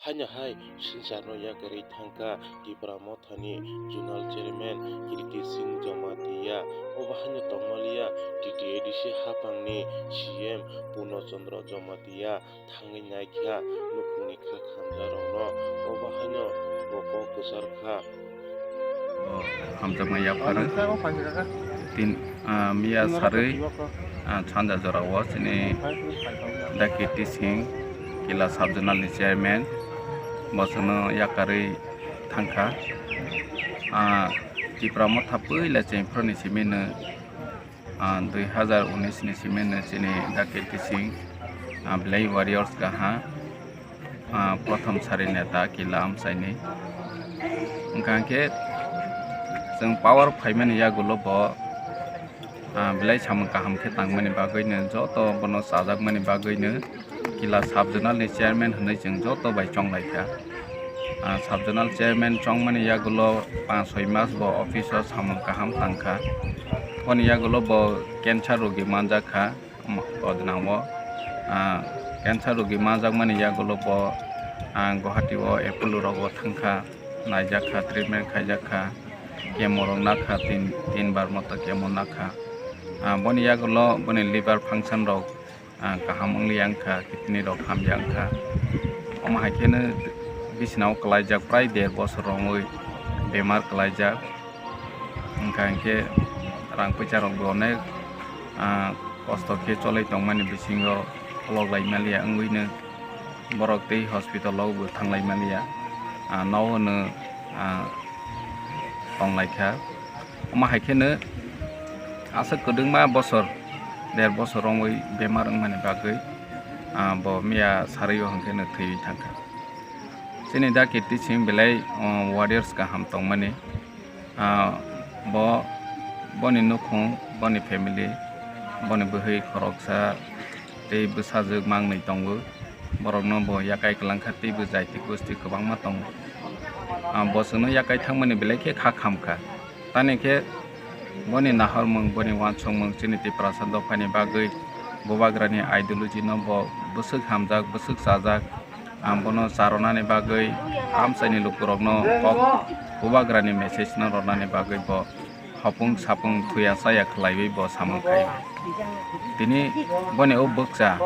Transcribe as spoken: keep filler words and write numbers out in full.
Haino hai swngcharno yakarwi thangkha Tipra Mothani Zonal Chairman Kirti Singh Jamatia, obo haino tongmaliya T T A D C haphangni C M Purno Chandra Jamatia thangwi naikha nukhungni kha khamjarokno, obo haino bo kok kwcharkha. Hamjakma yapharo tin, ah, miya sarwi, ah, sanja jorao chini Daki Tising Kila Sub Zonal ni Chairman bosongno yakarwi thangkha. Ah, Tipra Motha puila chengphro ni simi no, ah, dui hazar unis ni simi no chini Daki Tising, ah, Belai Warriors kaha. Ah, prothom sari neta Kila amchaini. Wngkha khe chwng power phaimani yagulo bo, ah, belai samung kaham khe tangmani bagwino, joto bono chajakmani bagwino Kila Sub Zonal ni Chairman hwnwi chwng joto bai chonglaikha. Ah, Sub Zonal Chairman chongmani yagulo panch soi mas bo office o samung kaham tangkha. Boni yagulo bo cancer rogi manjakha. Odinango, ah, cancer rogi manjakmani yagulo bo, ah, Guwahati o Apollo rogo thangkha, naijakha, treatment khaijakha, chemo rok nakha, tin, tin bar moto chemo nakha. Ah, boni yagulo boni liver function rok, ah, kaham wngli wngkha, kidney rok hamya wngkha. Omo hai kheno bisina o kwlaijak prai der bosor romwi bemar kwlaijak. Wngkha hinkhe rang puisa rok bo onek, ah, kosto khe cholai tongmani bisingo khulok lai maliya wngwino borok tei hospital o bo thanglai maliya, ah, nono, ah, tonglaikha. Omo hai kheno aswk kwdwkma bosor, der bosor romwi bemar wngmani bagwi, ah, bo miya sarwi o hwnkheno thwiwi thangkha. Chini Daki Tising belai, ah, warriors kaham tongmani. Ah, bo, boni nukhung, boni family, boni bwhwi khoroksa tei bwsajwk mangnwi tongo. Borokno bo yakai kwlangkha tei bo jaiti gosti kwbangma tongo. Ah, bo chwngno yakai thangmani belai khe kha khamkha. Tamni khe boni nahormung, boni uansukmung chini Tiprasa dophani bagwi Bubagrani ideology no bo bwswk hamjak, bwswk chajak. Ang bono charonani bagwi amchaini lukurokno kok Bubagrani message no rwnani bagwi bo hopung sapung thuya chaya khlaiwi bo samung khai. Tini boni o bwkcha